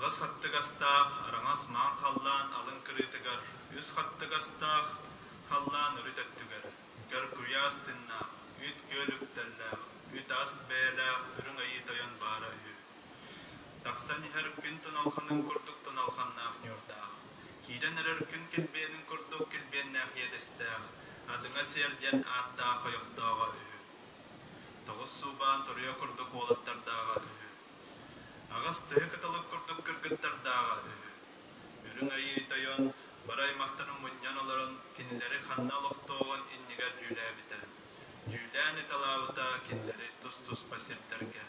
Аҕыс хаттыгастаах араҥас маҥан халлаан алын кырыытыгар, үс хаттыгастаах халлаан үрүт өттүгэр, көр куйаас тыыннаах, үт күөл үктэллээх, үт ас бэйэлээх Үрүҥ Айыы Тойон баара үһү. Тахсан иһэр күн туналханын курдук туналханнаах ньуурдаах, киирэн эрэр күн килбиэнин курдук килбиэннээх иэдэстээх, Адыҥа Сиэр диэн ааттаах ойохтооҕо үһү. Тоҕус суубаан туруйа курдук уолаттардааҕа үһү. Аҕыс тыһы кыталык курдук кыргыттардааҕа үһү. Үрүҥ Айыы Тойон бары аймахтарын мунньан олорон кинилэри ханна олохтуоҕун иннигэр дьүүлээбитэ. Дьүүлээн ыталаабыта кинилэри тус-туспа сирдэргэ.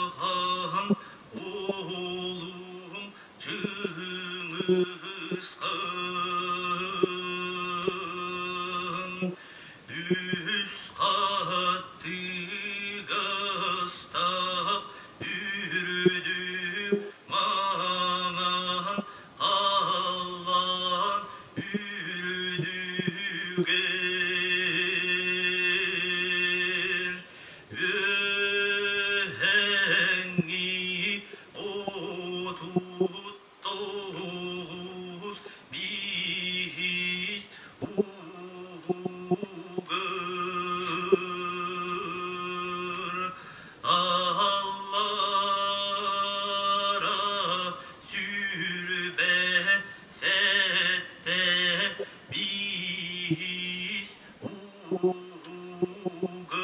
Улахан уолум Чыҥысхан үс хаттыгастаах үрдүк маҥан халлаан үрдүгэр Үөһэҥҥи 39 биис угар аллара сүүрбэ сэттэ биис Угар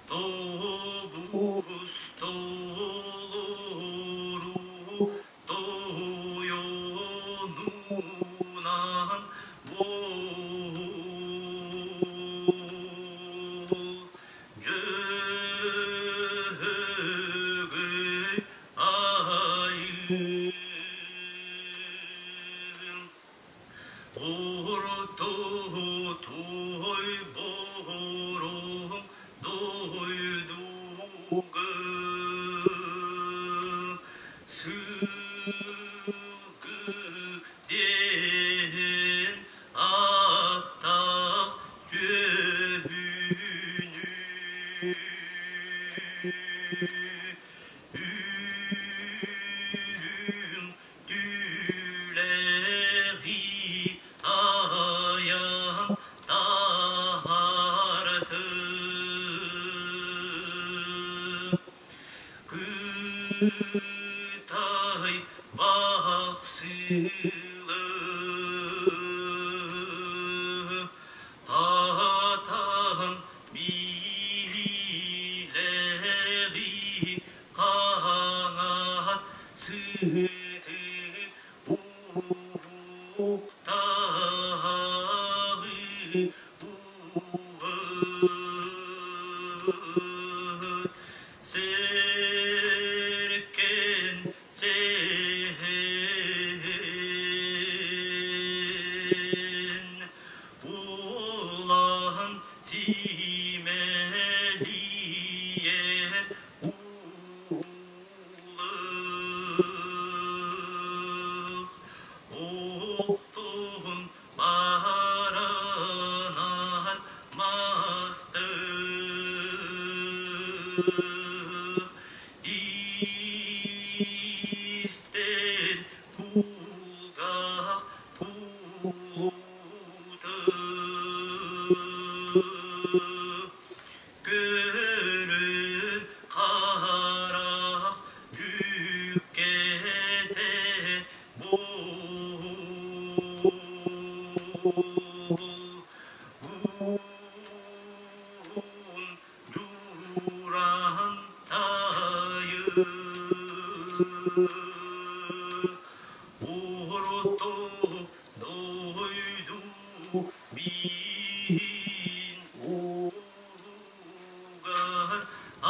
тобус толору тойонунан буол Дьөһөгөй айыы Орто той боруҥ дойдуга Сылгы диэн ааттаах сүөһүнү Үрүҥ Түүлээҕи айан таһаартым Кытай бахсылы Хатан биилэҕи хаҥаһан сыты уһуктааҕы буһыт сэркэн сэһэн улахан симэлийэр Улых охтун баранар мастых истэр кулгаах пулуты Көрөр харах дьүккэтэ буол Дьураан тайы Орто дойду биин Угар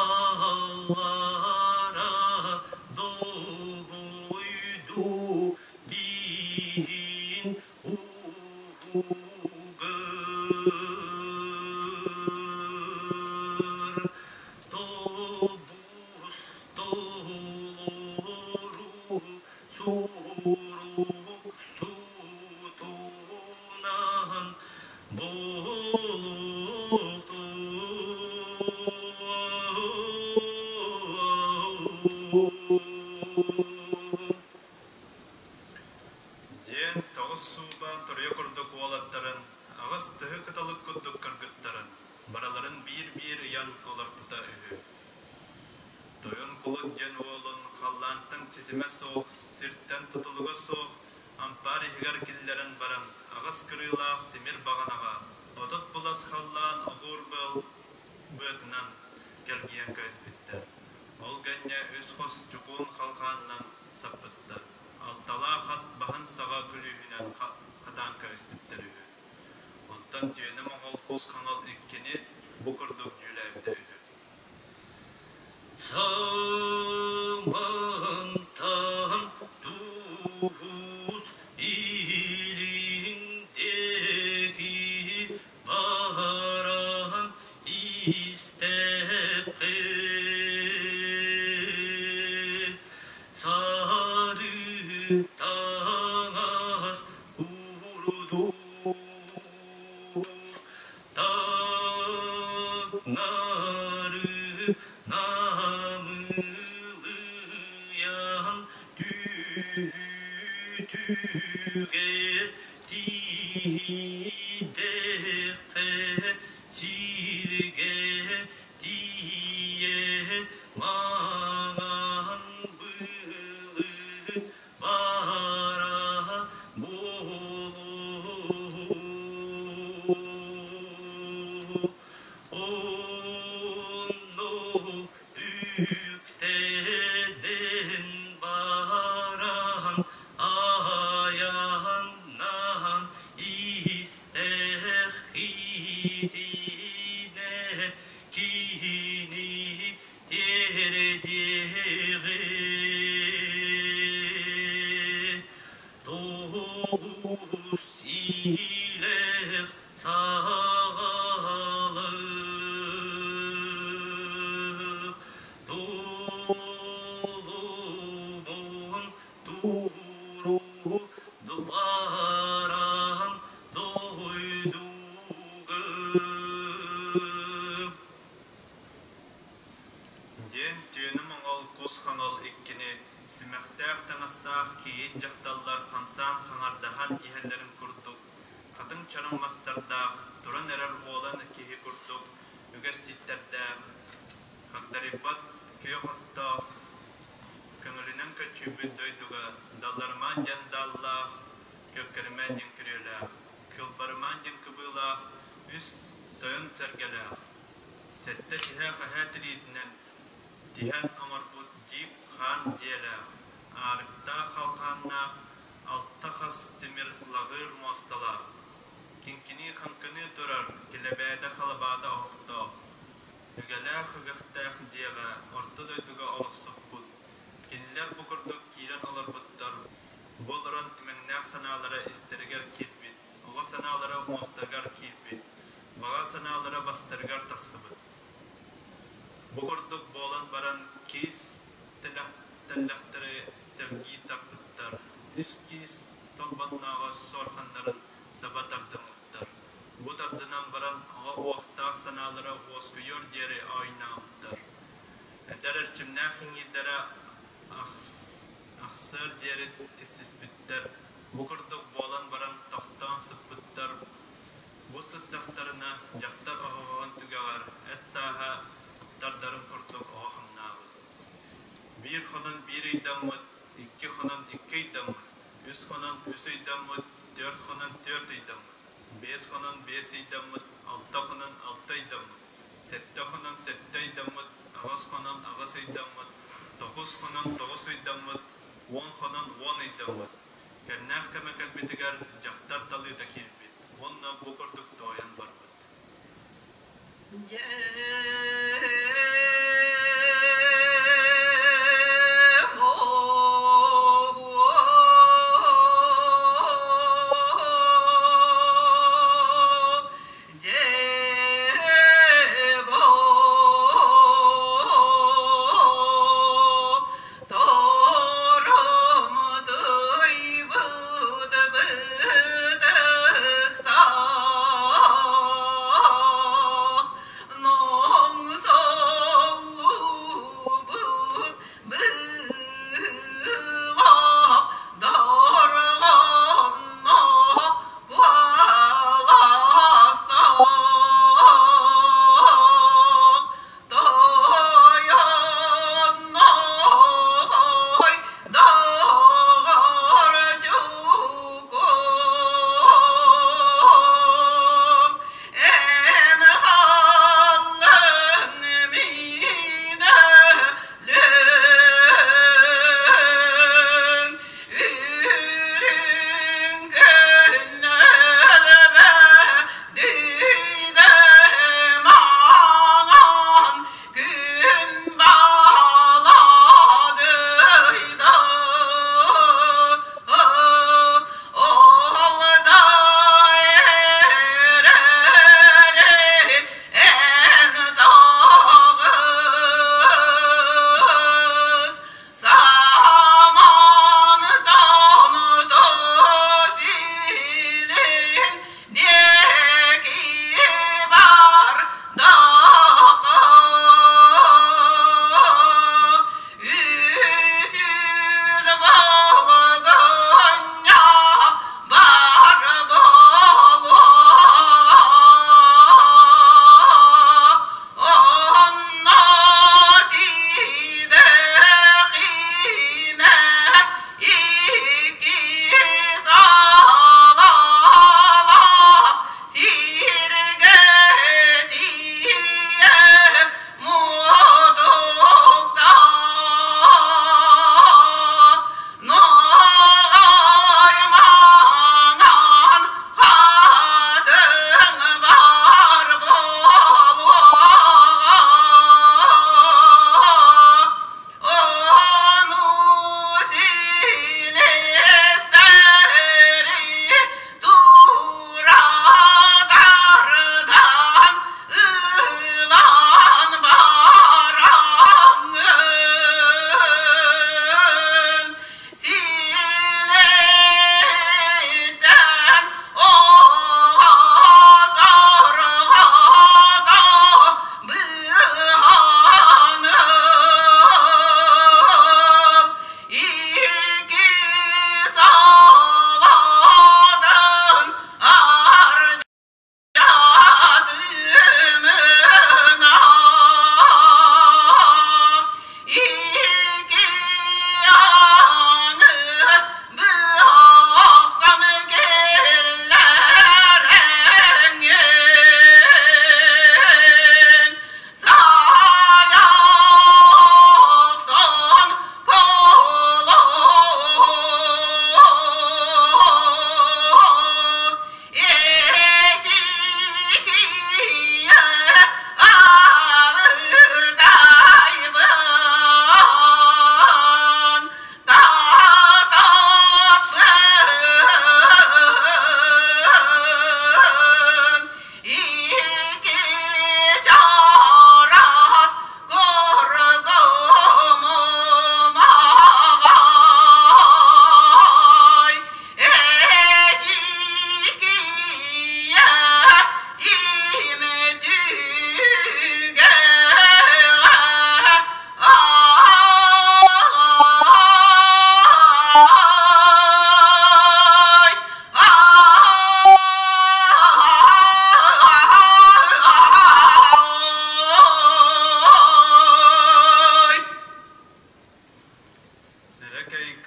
аллара дойду. Суруксутунан булуктун. Диэн тоҕус сууба туруйа курдук уолаттарын, аҕыс тыһы кыталык курдук кыргыттарын барыларын биир-биир ыйан олорпута үһү. Тойон Кулут диэн уолун халлаантан ситимэ суох, сиртэн тутулуга суох ампаар иһигэр киллэрэн баран, аҕыс кырыылаах тимир баҕанаҕа 30 былас халлаан оҕуур быал быатынан кэлгийэн кээспиттэр. Ол кэннэ үс хос чугуун халхаанынан саппыттар, алталаах ат баһын саҕа күлүүһүнэн хатаан кээспиттэр үһү. Онтон түөнэ моҕол кус хаҥыл иккини бу курдук дьүүлээбитэ үһү. Самантан туус илиндеги баран истэххэ сары таҥас курдук Таҥнары намылыйан түһүтүгэр тиийдэххэ сиргэ тиийэ маҥан былыт баара буолуо. Онно үктэнэн баран айаннаан истэххитинэ киһини тиэрдиэҕи Тоҕус иилээх саҕалык Тулубун тууру баран дойдугум. Диэн түөнү моҥол кус хаҥыл иккини, симэхтээх таҥастаах кийиит дьахталлар хамсаан хаҥардаһан иһэллэрин курдук, хатыҥ чараҥ мастардаах, туран эрэр уолан киһи курдук үгэс тииттэрдээх, хагдарыйбат күөх оттоох, көҥүлүнэн көччүйбүт дойдуга Далларымаан диэн дааллаах, Күөккэримээн диэн күрүөлээх, Кылбарымаан диэн кыбыылаах, үс тойон сэргэлээх, сэттэ тиһэх эһэ тириитинэн тиһэн оҥорбут дьип хаан дьиэлээх, аарыктаах халхааннаах, алта хас тимир лаҕыыр муосталаах, киҥкинии-хаҥкыныы турар килэбээдэ-халабаада оһохтоох, үгэлээх үгэхтээх дьиэҕэ орто дойдуга олохсуппут, кинилэр бу курдук киирэн олорбуттар, бу олорон имэҥнээх санаалара истэригэр киирбит, оҕо санаалара уҥуохтарыгар киирбит, баҕа санаалара бастарыгар тахсыбыт. Бу курдук буолан баран киис тэллэхтэри тэлгии тарпыттар, үс киис толбоннооҕо суорҕаннарын саба тардыммыттар. Бу тардынан баран оҕо уохтаах санаалара уоскуйуор диэри оонньообуттар. Эдэр эрчимнээх иҥиирдэрэ ахсыар диэри тиксиспиттэр. Бу курдук буолан баран тохтоон сыппыттар. Бу сыттахтарына дьахтар оһоҕоһун түгэҕэр эт сааһа тардарын курдук оҕо хамнаабыт. Биир хонон биир ыйдаммыт, икки хонон икки ыйдаммыт, үс хонон үс ыйдаммыт, түөрт хонон түөрт ыйдаммыт, биэс хонон биэс ыйдаммыт, алта хонон алта ыйдаммыт, сэттэ хонон сэттэ ыйдаммыт, аҕыс хонон аҕыс ыйдаммыт, тоҕус хонон тоҕус ыйдаммыт, уон хонон уон ыйдаммыт. Кэмнээх кэмэ кэлбитигэр дьахтар талыыта киирбит уонна бу курдук туойан барбыт. Дьэ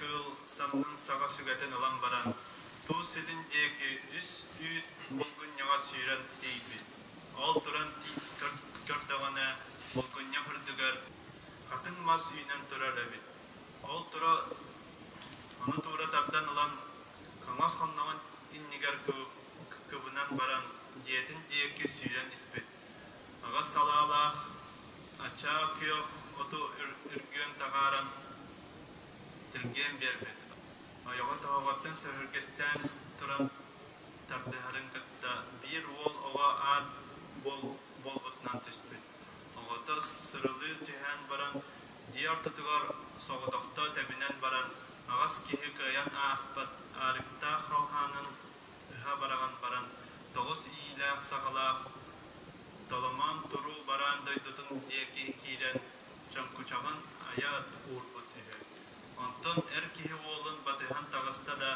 кыыл саннын саҕа сүгэтин ылан баран, туус илин диэки үс үүт булгунньаҕа сүүрэн тиийбит. Ол туран көрдөҕүнэ, булгунньах үрдүгэр хатыҥ мас үүнэн турар эбит. Ол тура ону туура тардан ылан, хаҥас хонноҕун иннигэр кыбынан баран, дьиэтин диэки сүүрэн испит. Аҕыс салаалаах ачаа күөх оту үргүөн таһааран тиргиэн биэрбит. Ойоҕо тоһоҕоттон сөһүргэстээн туран тардыһарын кытта биир уол оҕо аат буолбутунан түспүт. Оҕото сырылыы түһэн баран, дьиэ ортотугар соҕотохто тэбинэн баран, аҕыс киһи кыайан ааспат аарыктаах халҕаанын ыһа бараҕан баран, тоҕус иилээх-саҕалаах Толомоон туруу бараан дойдутун диэки киирэн, чоҥкучаҕын айа уурбут үһү. Онтон эр киһи уолун батыһан таҕыста да,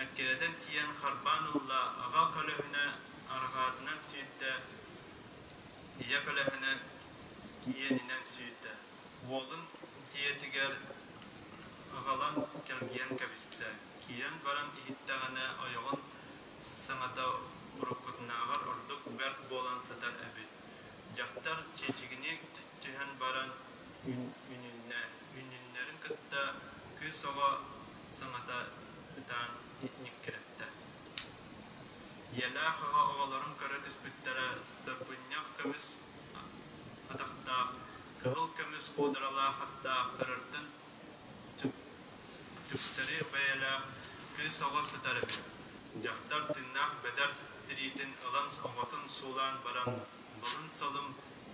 эккирэтэн тиийэн харбаан ылла, аҕа көлөһүнэ арҕаатынан сүүрдэ, ийэ көлөһүнэ иэнинэн сүүрдэ. Уолун дьиэтигэр аҕалан кэлгийэн кэбистэ. Киирэн баран иһиттэҕинэ, ойоҕун саҥата уруккутунааҕар ордук бэрт буолан сытар эбит. Дьахтар чэчигини түһэн баран үнүннэ, үнүннэрин кытта кыыс оҕо саҥата ытаан ньиккирэттэ. Ийэлээх аҕа оҕолорун көрө түспүттэрэ сарбынньах көмүс атахтаах, кыһыл көмүс куударалаах астаах көрөртөн түктэри бэйэлээх кыыс оҕо сытар эбит. Дьахтар тыыннаах бэдэр тириитин ылан оҕотун суулаан баран, балын-салым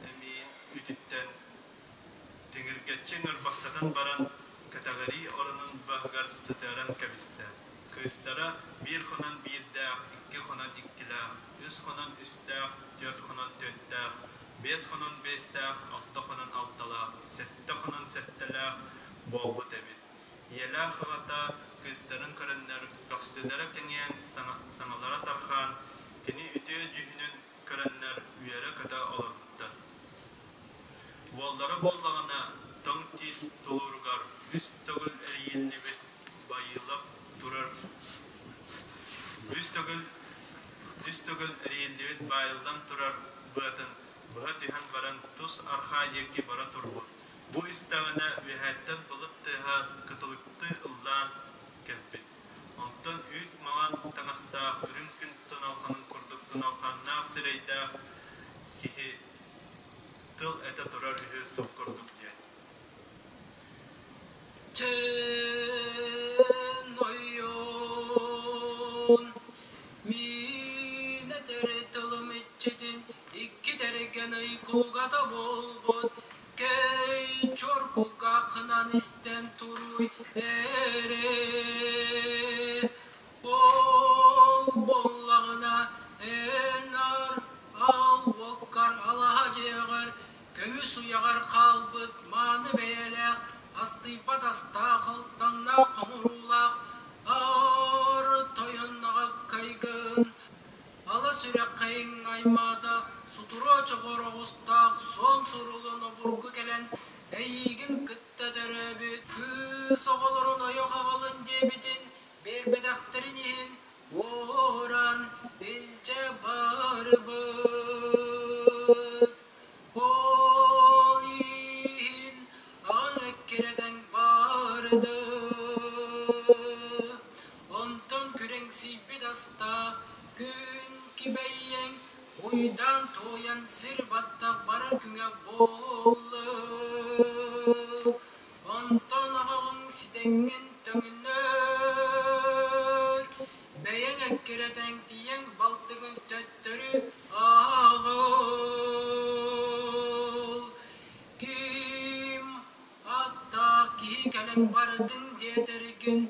эмиийин үтүктэн, тиҥиргэччи ыҥырбахтатан баран, кэтэҕирии оронун баһыгар сытыаран кэбистэ. Кыыстара биир хонон биирдээх, икки хонон иккилээх, үс хонон үстээх, түөрт хонон түөртээх, биэс хонон биэстээх, алта хонон алталаах, сэттэ хонон сэттэлээх буолбут эбит. Ийэлээх аҕата кыыстарын көрөннөр, көхсүлэрэ кэҥээн, саҥалара тархаан, кини үтүө дьүһүнүн көрөннөр үөрэ-көтө олорбуттар. Уоллара буоллаҕына, тоҥ тиит тулууругар үс төгүл эрийиллибит байыылап турар үс төгүл үс төгүл эрийиллибит баайыллан турар быатын быһа түһэн баран тус архаа диэки бара турбут. Бу истэҕинэ үөһээттэн былыт тыаһа кытылыктыы ыллаан кэлбит. Онтон үүт маҥан таҥастаах, үрүҥ күн туналханын курдук туналханнаах сирэйдээх киһи тыл этэ турар үһү суох курдук диэн. Чэн ойуун мин этэр тылым иччитин икки тэргэн ый кулгата буолбут кэй чор кулгааххынан истэн туруй эрэ Ол буоллаҕына эн ар аал уоккар алаһа дьиэҕэр көмүс уйаҕар хаалбыт мааны бэйэлээх астыйбат астаах алтаннаах хоҥоруулаах аар тойонноҕо кайгын ала сүрэххэйиҥ аймаата сутуруо чоҕор оҕустаах суон сурулун обургу кэлэн эйиигин кытта төрөөбүт кыыс оҕолорун ойох аҕалын диэбитин биэрбэтэхтэрин иһин уоран илдьэ барбыт. Ол иһин аҕаҥ эккирэтэн барды. Онтон күрэҥсийбит астаах күн кибэйиэҥ уйдаан-туойан сир баттах барар күҥэ буолла. Онтон аҕаҕыҥ ситэҥҥин төҥүннэр, бэйэҥ эккирэтэн тиийэн балтыгын төттөрү ааҕыл. Ким аттаах киһи кэлэн бардын диэтэргин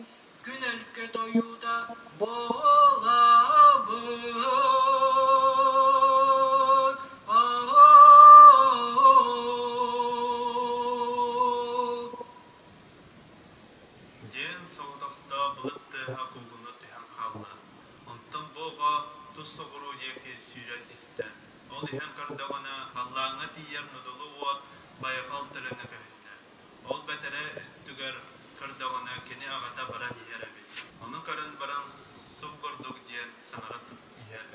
күн өлкө тойуута буолабын. Диэн соҕотохто былыт тыаһа куугуна түһэн хаалла. Онтон бу оҕо тус соҕуруу диэки сүүрэн истэ. Ол иһэн көрдөҕүнэ, халлааҥҥа тиийэр нудулу уот байҕал төлөнө көһүннэ. Ол бэтэрээ өттүгэр Көрдөҕүнэ кини аҕата баран иһэр эбит, ону көрөн баран суп курдук диэн саҥара иһэр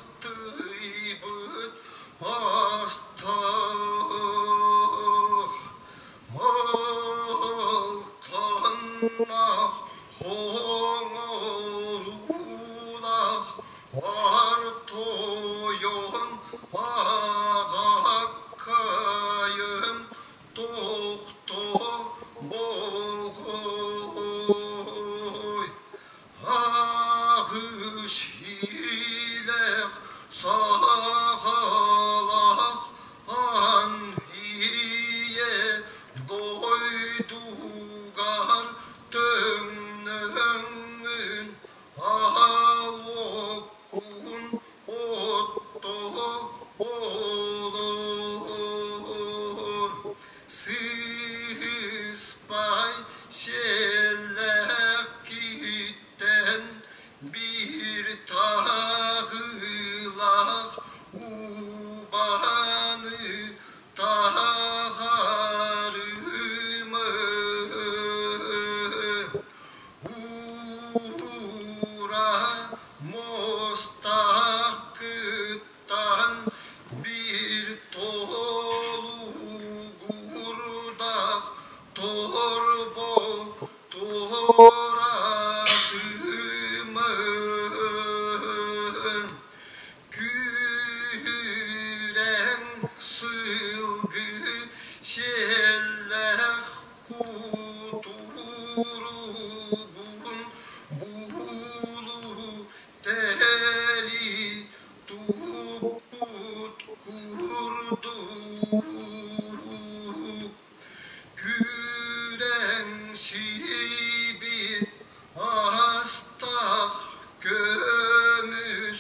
Астыйбыт астаах Алтаннах хоҥоруулаах ар тойон аҕаккайым тохто болҕой Аҕыс иилээх саҕалаах аан ийэ дойдугар төҥнөҥҥүн аал-уоккун отто олор. Сыыспай сиэллэхкиттэн биир таһыылаах убаны таһаарымы. Уура муостааххыттан биир толугурдаах торбо туоратымын. Күрэҥ сылгы сиэллээх кутуругун булу тэли туппут курдук күрэҥ сиибит астаах көмүс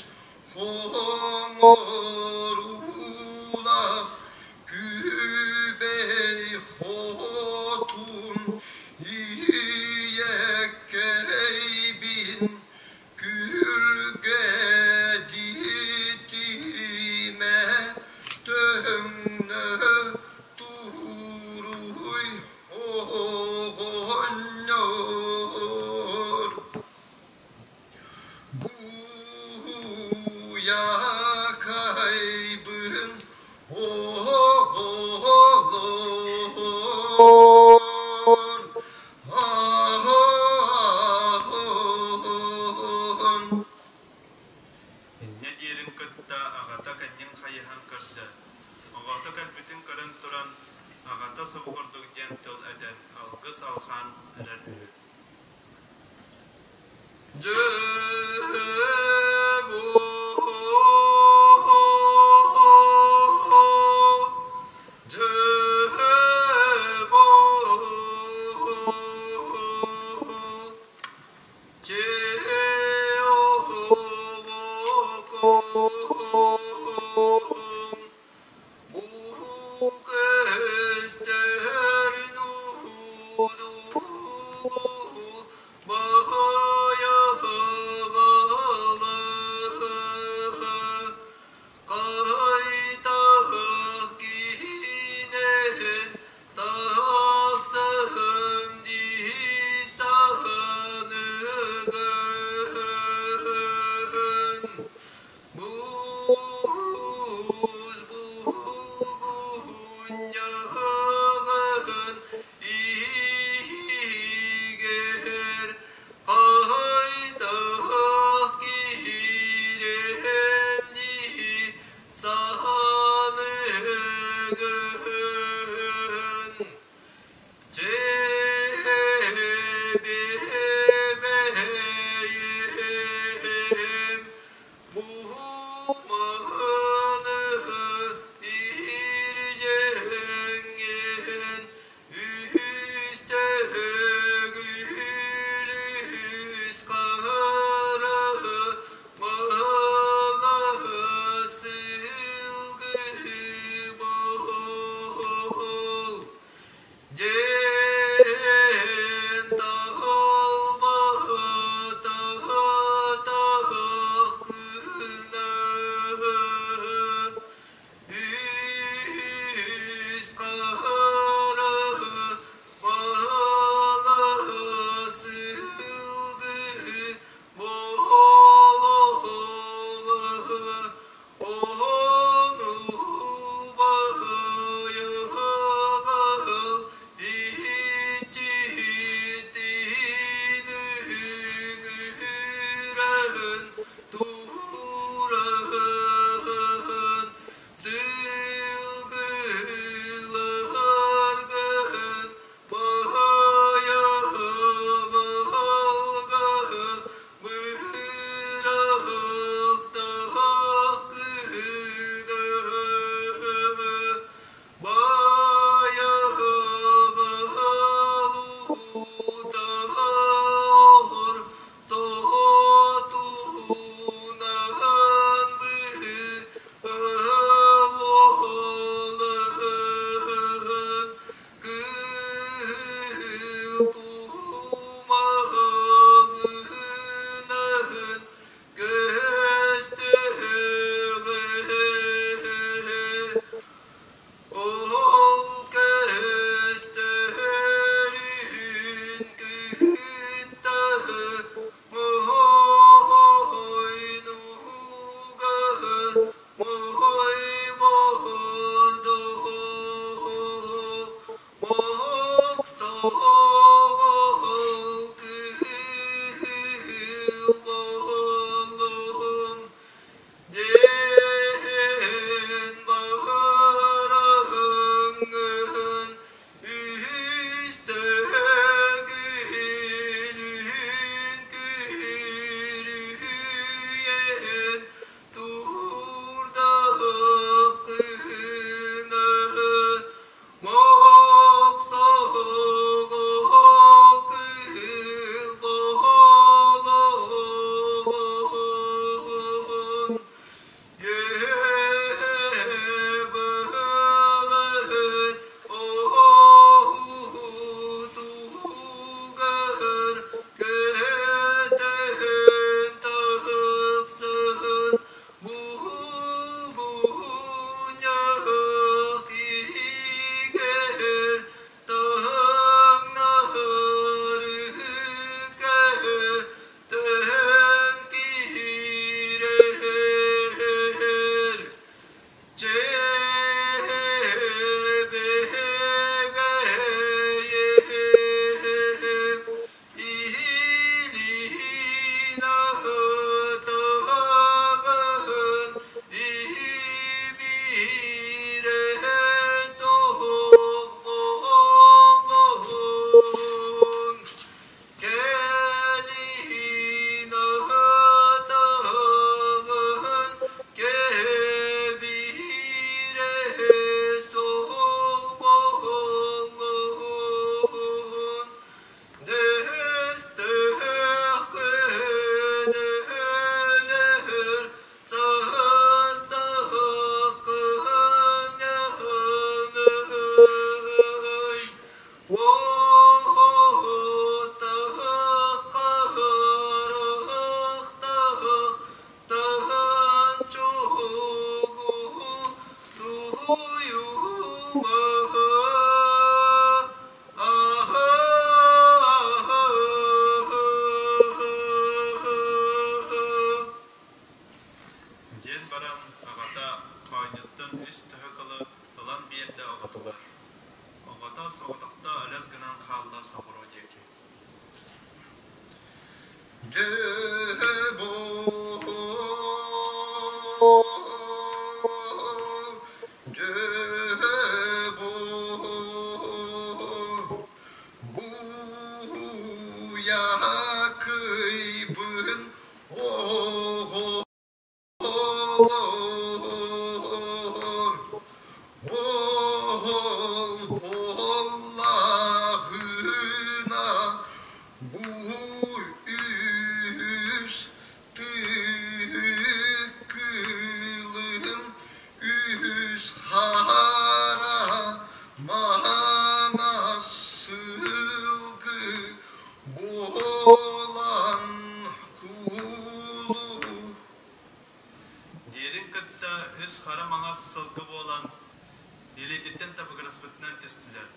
хоҥоруулаах Күбэй хотун ийэкэйбин күлгэдитимэ төҥнө туруй оҕонньор. Буйакайбын оҕолор аһаҕын. Инньэ диирин кытта аҕата кэннин хайыһан көрдө, оҕото кэлбитин көрөн туран, аҕата субу курдук диэн тыл этэн, алгыс алҕаан эрэр үһү Диэн баран аҕата хоонньуттан үс төһө кылы ылан биэрдэ оҕотугар. Оҕото соҕотохто элэс гынан хаалла соҕуруу диэки. Дьэ дьэ Буйа кыйбын оҕолор, Оһол буоллаҕына бу үс тыкылым үс хара маҥаас сылгы буолан кулу Диэрин кытта үс хара маҥаас сылгы буолан, илиититтэн табыгыраспытынан түстүлэр.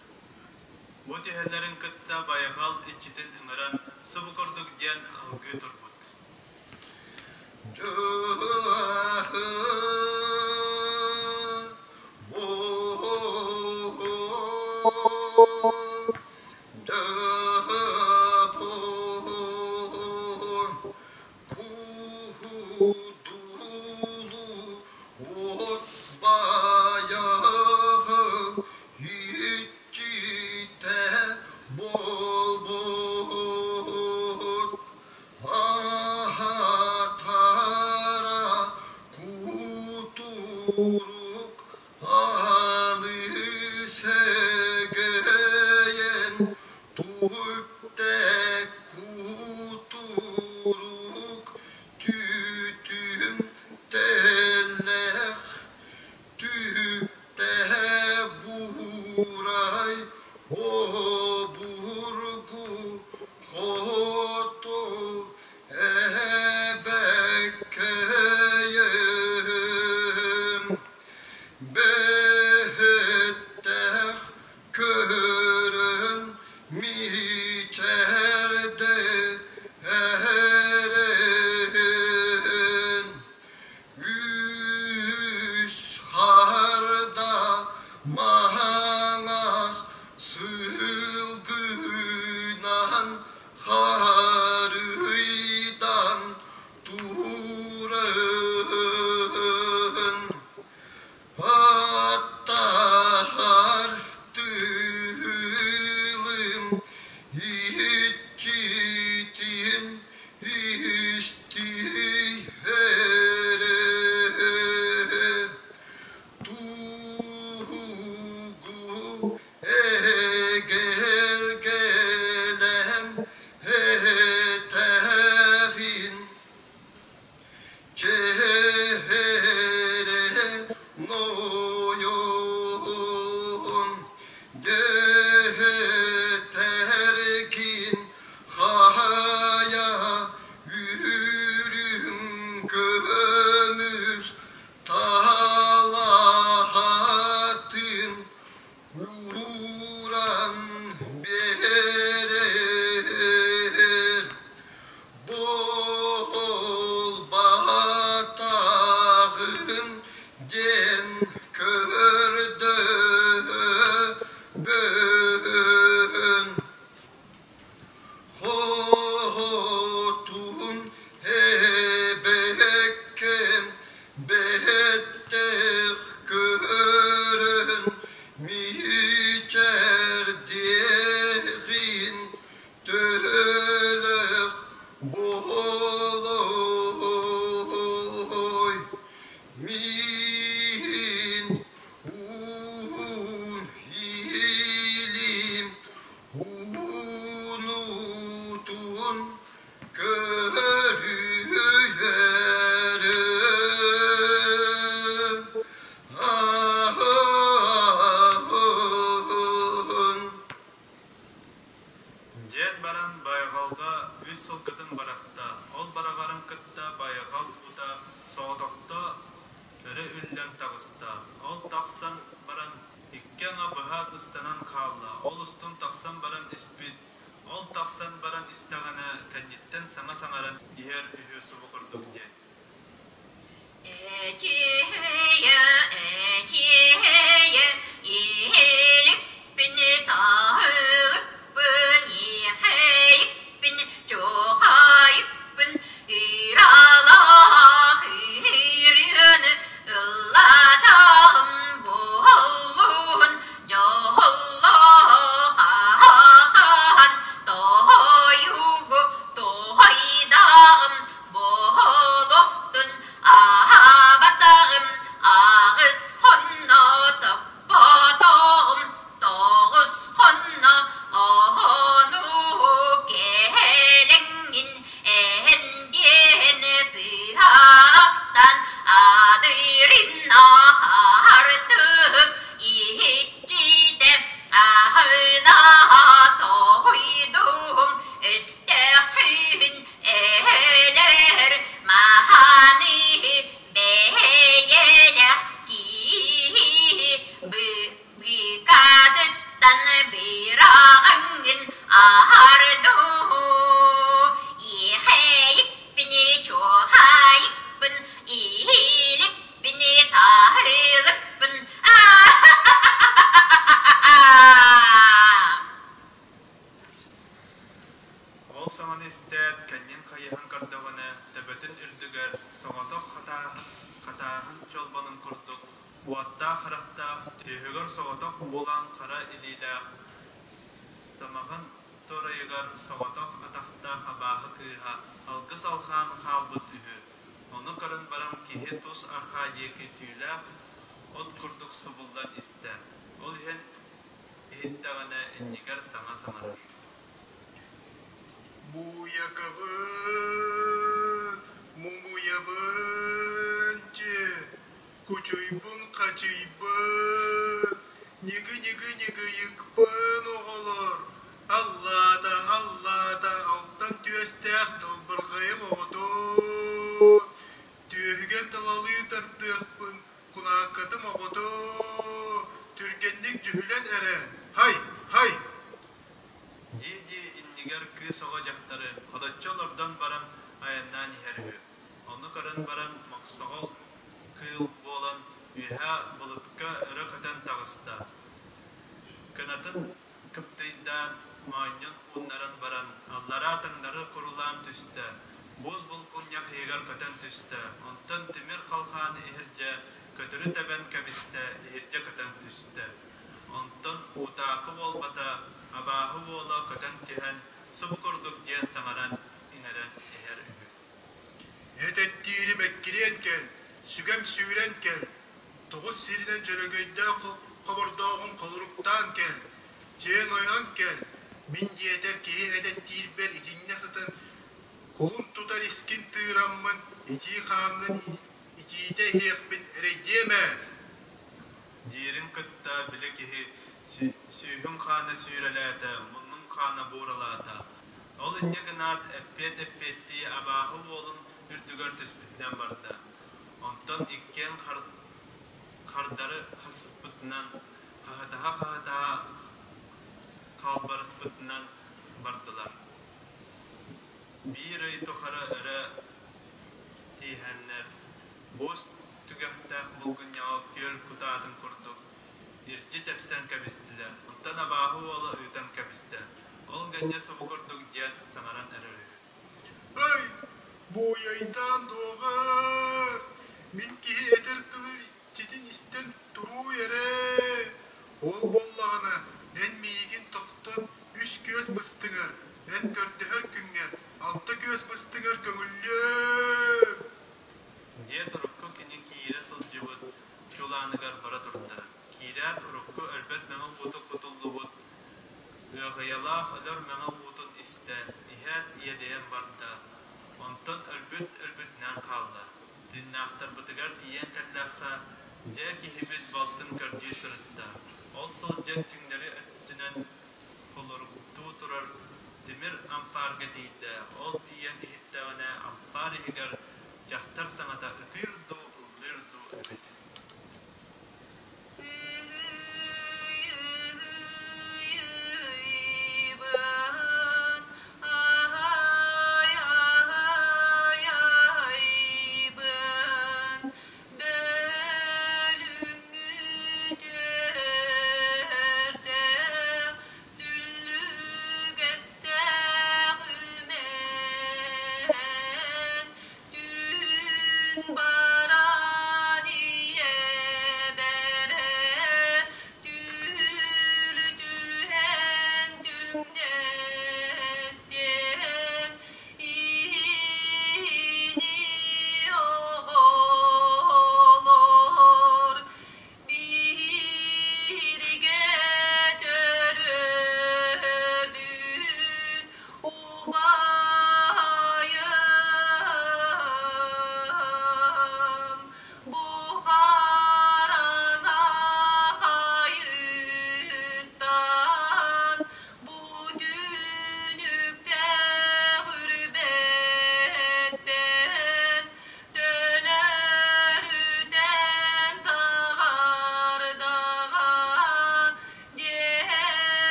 Бу түһэллэрин кытта байҕал иччитин ыҥыран субу курдук диэн алгыы турбут. Куудулу от баяғы иччитэ буолбут аһатара кутурук алы сэгэйэн түптэ кутурук түтүм тэллэх түптэ буурай обургу хоту эбэккэйэм бэттэх көрөн мичээрдэ эрэн үс харда маҥаас сылгынан харыйдан туран Аттаһар тыылым иччитин истиһэрэ Тугу эгэлгэлээн этэҕин Чээрэ нойон дьэтэркин хайа үрүҥ көмүс талаһатын ууран биэрэр Буолбатаҕын диэн көрдөһөбүн. Хотун эбэккэм бэттэх көрөн мичээрдиэҕин Төлөх буолуой мин уун илим уунутун көрүөрүм аһын. Диэн баран байҕалга үс сылгытын бырахта, ол быраҕарын кытта байҕал уута соҕотохто өрө үллэн таҕыста. Ол тахсан баран икки аҥы быһа ыстанан хаалла, ол устун тахсан баран испит, ол тахсан баран истэҕинэ кэнниттэн саҥа саҥаран иһэр үһү субу курдук диэн Эчиэйэ, эчиэйэ, иһиликпин, таһылыкпын, иэхэйикпин, чуохайыкпын, ыралаах ырыаны ыллатаҕым буоллун, дьоллоох ахан тойугу туойдаҕым Буолуохтун аһаабатаҕым, аҕыс хонно топпотоҕум, тоҕус хонно оһону кэлэҥҥин эһэн диэн сыһаахтан адырын аһартык иһиччитэ аһына тоһуйдум өстөөххүн Эһэлэр маһаны бэйэлэх киһи быыкатыттан быраҕаҥҥын аһардуу иэхэйикпин чуохайыкпын иһиликпин таһылыкпын Ол саҥаны истээт, кэннин хайыһан көрдөҕүнэ, төбөтүн үрдүгэр соҕотох хатааһын чолбонун курдук, уоттаах харахтаах, түөһүгэр соҕотох буолан хара илиилээх, самаҕын туорайыгар соҕотох атахтаах абааһы кыыһа алгыс алҕаан хаалбыт үһү. Ону көрөн баран киһи тус арҕаа диэки түүлээх от курдук субуллан истэ. Ол иһэн иһиттэҕинэ иннигэр саҥа саҥарар Буйакабын, мумуйабын дьиэ, кучуйбун-хачыйбын, ньыгы-ньыгы-ньыгыйыкпын оҕолор, аллаата, аллаата, алтан түөстээх далбарҕайым оҕотун, түөһүгэр талалыы тардыахпын, кунааккатым оҕотоо, түргэнник дьүһүлэн эрэ, һай, һай Дии-дии иннигэр кыыс оҕо дьахтары хоточчу олордон баран айаннаан иһэр үһү. Ону көрөн баран мохсоҕол кыыл буолан үөһэ былытка өрө көтөн таҕыста. Кынатын кыптыйдаан, моонньун ууннаран баран, аллараа таҥнары курулаан түстэ, буус булгунньах иһигэр көтөн түстэ, онтон тимир халхааны иһирдьэ көтөрү тэбэн кэбистэ, иһирдьэ көтөн түстэ. Онтон утаакы буолбата, абааһы уола көтөн түһэн, субу курдук диэн саҥаран иҥэрэн иһэр үһү. Этэттиирим эккириэн кэл, сүгэм сүүрэн кэл, тоҕус сиринэн дьөлөгөйдөөх хобордооҕун холоруктаан кэл, дьиэн ойон кэл, мин диэтэр киһи этэттиирбэр итиннэ сытан кулун тутар искин тыыраммын, итии хааҥҥын итиитэ иһиэхпин эрэйдиэм ээ Диирин кытта били киһи сүүһүн хаана сүүрэлээтэ, муннун хаана бууралаата. Ол инньэ гынаат, эппиэт-эппиэттии абааһы уолун үрдүгэр түспүтүнэн барда. Онтон иккиэн хардары хасыспытынан, хаһытаһа-хаһытаһа халбарыспытынан бардылар. Биир ый тухары өрө тииһэннэр, буус түгэхтээх булгунньаҕы күөл кутаатын курдук ирдьи тэпсэн кэбистилэр, онтон абааһы уола ыытан кэбистэ, ол гэнньэ субу курдук диэн саҥаран эрэр үһү Ай, буойайдаан дуоҕар, мин киһи этэр тылым иччитин истэн турууй эрэ, ол буоллаҕына эн миигин тохтот үс күөс быстыҥар, эн көрдөһөр күҥҥэр алта күөс быстыҥар көҥүллүөм Диэт урукку кини киирэ сылдьыбыт чулааныгар бара турда. Киирээт урукку өлбөт мэҥэ уоту кутуллубут ыаҕыйалаах өлөр мэҥэ уутун истэ, иһээт иэдэйэн барда, онтон өлбүт өлбүтүнэн хаалла. Тыыннаахтарбытыгар тиийэн кэллэххэ, дьэ киһибит балтын көрдүү сырытта. Ол сылдьан түҥнэри өттүнэн холоруктуу турар тимир ампаарга тиийдэ, ол тиийэн иһиттэҕинэ ампаар иһигэр дьахтар саҥата ытыыр дуу, ыллыыр дуу эбит.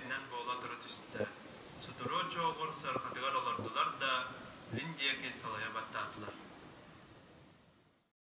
бэйэтинэн буола тура түстэ, Сутуруо Чуоҕур сыарҕатыгар олордулар да, илин диэки салайа баттаатылар.